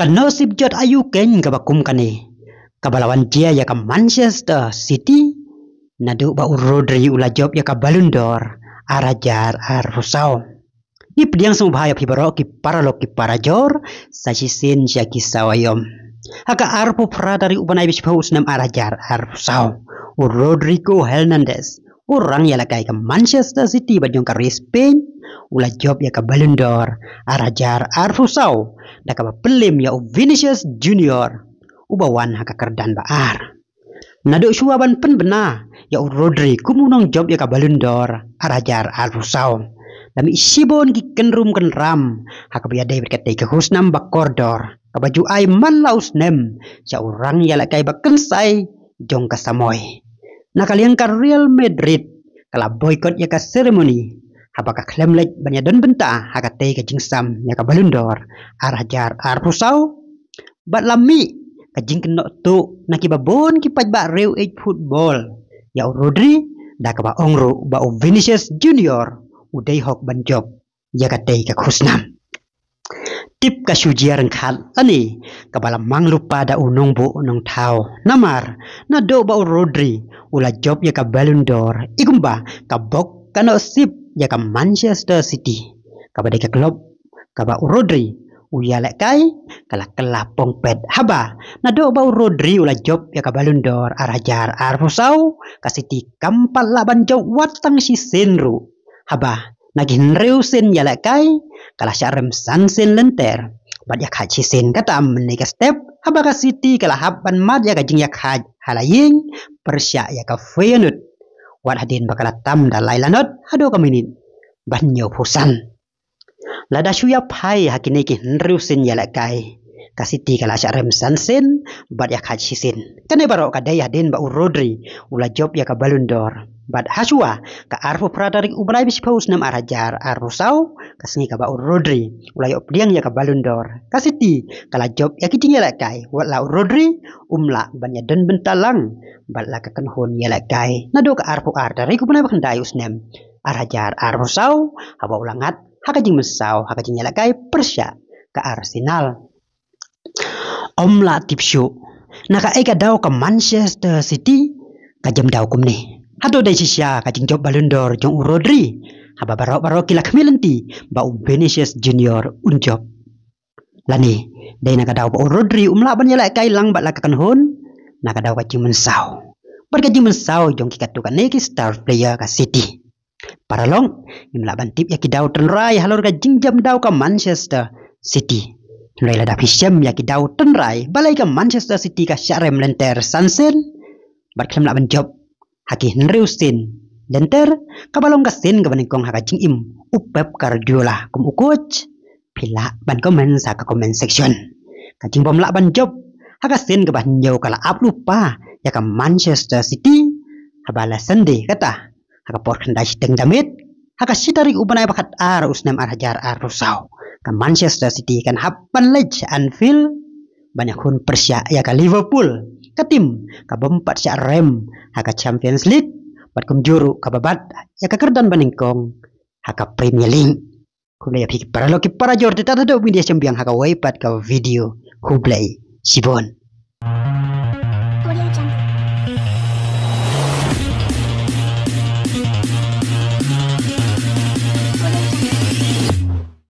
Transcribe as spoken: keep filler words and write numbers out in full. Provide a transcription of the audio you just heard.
Ka nusip jot aïu keiñ kaba kum kane, kaba la wan jia ïa ka Manchester City naduh ba u Rodri u la jop ïa ka Ballon d'Or ar hajar arphew saw. Ngi pdiang sngewbha ïa phi baroh ki paralok ki parajor, sa shisien sha ki saw aïom. Ha ka arphew phra tarik u bnai ba shiphew u snem ar hajar arphew saw, u Rodrigo Hernandez, u rangïalehkai ka Manchester City bad jong ka ri Spain, u la jop ïa ka Ballon d'Or ar hajar arphew saw da kaba pynlem ïa u Vinicius Junior, uba wan ha ka kyrdan ba ar. Naduh shuwa ban pynbna ïa u Rodri kum u nongjop ïa ka Ballon d'Or ar hajar arphew saw, la mih shibun ki kynrum kynram ha kaba ïadei bad katei ka khusnam ba kordor, kaba ju ai man la u snem sha u rangïalehkai ba kynsai jong ka samoi. Na ka liang ka Real Madrid ka la boycott ïa ka ceremony, haba ka khlem leit ban ïadon bynta ha katei ka jingsam ïa ka Ballon d'Or ar hajar arphew saw. Bad la mih ka jingkynnoh tuh na kiba bun ki paidbah riewieid football ïa u Rodri, da kaba ong ruh ba u Vinicius Junior u dei hok ban jop ïa katei ka khusnam. Tip ka shu jia ryngkat lane kaba la mang lypa da u nongbuh nongthaw. Namar naduh ba u Rodri u la jop ïa ka Ballon d'Or, i kumba ka bok ka nusip ïa ka Manchester City, kaba dei ka klub kaba u Rodri u ïalehkai, ka la kylla pong pet. Haba naduh ba u Rodri u la jop ïa ka Ballon d'Or ar hajar arphew saw, ka City kam pat lah ban jop wat tang shisien ruh. Haba na ki hynriew sien ïalehkai, ka la shah rem san sien lynter bad ïakhaid shisien. Kata mynne ka step, haba ka City ka la hap ban mad ïa ka jingïakhaid ha la ïing pyrshah ïa ka Feyenoord, wat hadien ba ka la tam da lai lanot haduh ka minit ba hynñiewphew san. Lada shu ïaphai ha kine ki hynriew sien ïalehkai, ka City ka la shah rem san sien bad ïakhaid shisien. Kane baroh ka dei hadien ba u Rodri u la jop ïa ka Ballon d'Or. Bad ha shuwa ka arphew phra tarik u bnai ba shiphew u snem ar hajar arphew saw, ka sngi kaba u Rodri u la ïoh pdiang ïa ka Ballon d'Or, ka City ka la jop ïa ki jingïalehkai, wat la u Rodri um lah ban ïadon bynta lang bad la ka kynhun ïalehkai naduh ka arphew ar tarik u bnai ba khyndai u snem ar hajar arphew saw, haba u la ngat ha ka jingmynsaw ha ka jingïalehkai pyrshah ka Arsenal. Ym lah tip shuh na kaei ka daw ka Manchester City ka jem daw kumne. Hato dei shisha ka jingjop Ballon d'Or jong u Rodri, haba baroh baroh ki la khmih lynti ba u Vinicius Junior un jop? Lane dei na ka daw ba u Rodri um lah ban ïalehkai lang bad la ka kynhun na ka daw ka jingmynsaw bad ka jingmynsaw jong ki katto katne ki star player ka City? Paralok, ngim lah ban tip ïa ki daw tynrai halor ka jingjam daw ka Manchester City. Hynrei lada phi shem ïa ki daw tynrai, balei ka Manchester City ka shah rem lynter san sien bad khlem lah ban jop ha ki hynriew sien lynter, kaba long ka sien kaba nyngkong ha ka jingim u Pep Guardiola kum u coach? Phi lah ban comment ha ka comment section. Ka jingbym lah ban jop ha ka sien kaba hynñiew ka la ap lypa ïa ka Manchester City, haba la Sunday kata, ha ka por khyndai shiteng janmiet, ha ka shi tarik u bnai ba khatar u snem ar hajar arphew saw, ka Manchester City kan hap ban leit sha Anfield ban ïakhun pyrshah ïa ka Liverpool, ka tim kabym pat shah rem ha ka Champions League bad kumjuh ruh kaba bat ïa ka kyrdan ba nyngkong ha ka Premier League. Khublei ïa phi ki paralok ki parajor, te tad haduh ban ïashem biang ha kawei pat ka video. Khublei shibun.